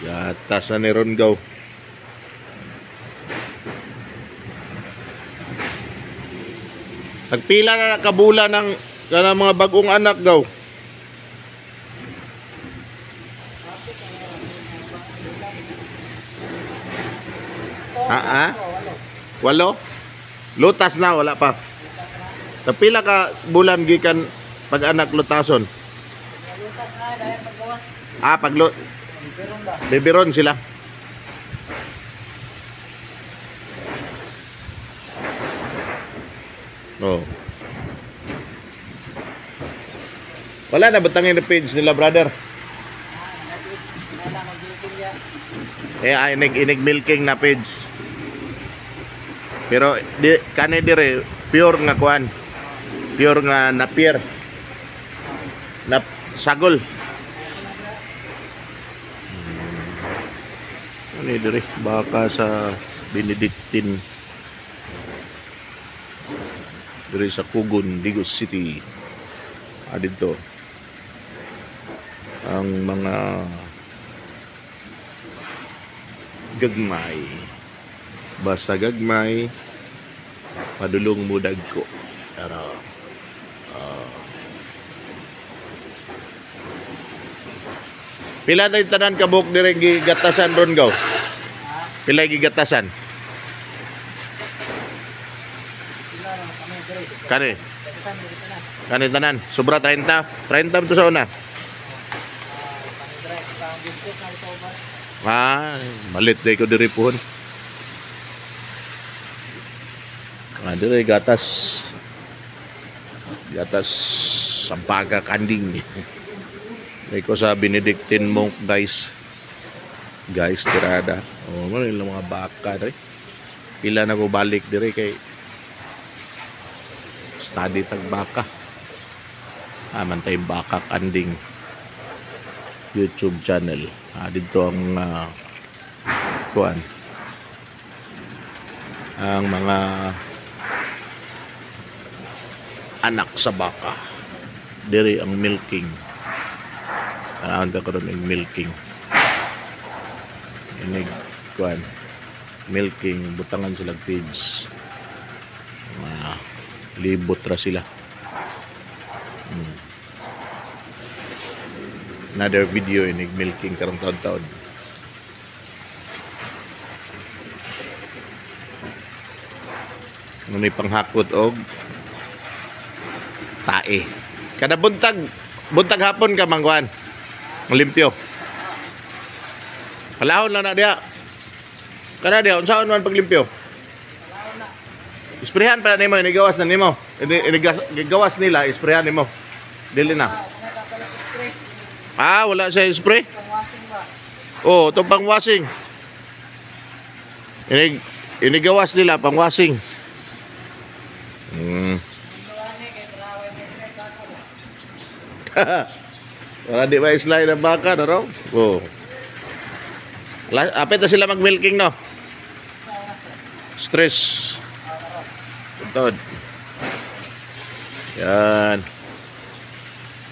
Gatas na ni Ron gaw. Nagpila na nakabula ng kanang mga bagong anak gaw. Ah, ah? Walo? Lutas na, wala pa. Nagpila ka bulan gikan pag-anak lutason? Lutas na dahil paggawa. Ah, paglo bibiron sila. Oh. Wala na batangin na page nila, brother. Eh, ay, inig, inig milking na page. Pero di kani dire pure nga kuan. Pure nga napier. Na sagol. Ano dire baka sa Benedictine dire sa Kugon, Digos City. Ah, dito ang mga gagmay. Basta gagmay, padulong mo dagko. Pero, pila na yung tanan kabuk dire gigatasan ron gaw? Pila gigatasan? Kani? Kani tanan? Sobra 30? 30 to sa una? Ah, malit day ko diri puhon. Ah, dire gatas. Gatas sampaga kanding. Day ko sa Benedictine monk, guys. Guys, tirada. Oh, mo ilang mga baka diri. Pila na ko balik diri kay study tag baka. Ah, man tay baka kanding YouTube channel. Ah, dito ang kuan. Ang mga anak sa baka. Diri ang milking. Tanawon ta karon ang milking. Inig kuan. Milking butangan sila feeds. Mga libot ra sila. Another video inig milking karong taon-taon. Ngunit panghakot og tae. Kada buntag, buntag hapon ka mangkuan. Limpyo. Palahon lang na diha. Kada diha unsaon man paglimpyo? Isprehan pa nimo, inigawas na nimo. Inigawas nila, isprehan nimo. Dili na. Ah, wala siya spray? Oh, itong pang-washing. Inigawas nila pang-washing. Wala di ba islay ng baka, no? Oh. Apit na sila mag-milking, no? Stress. Tuntod. Yan.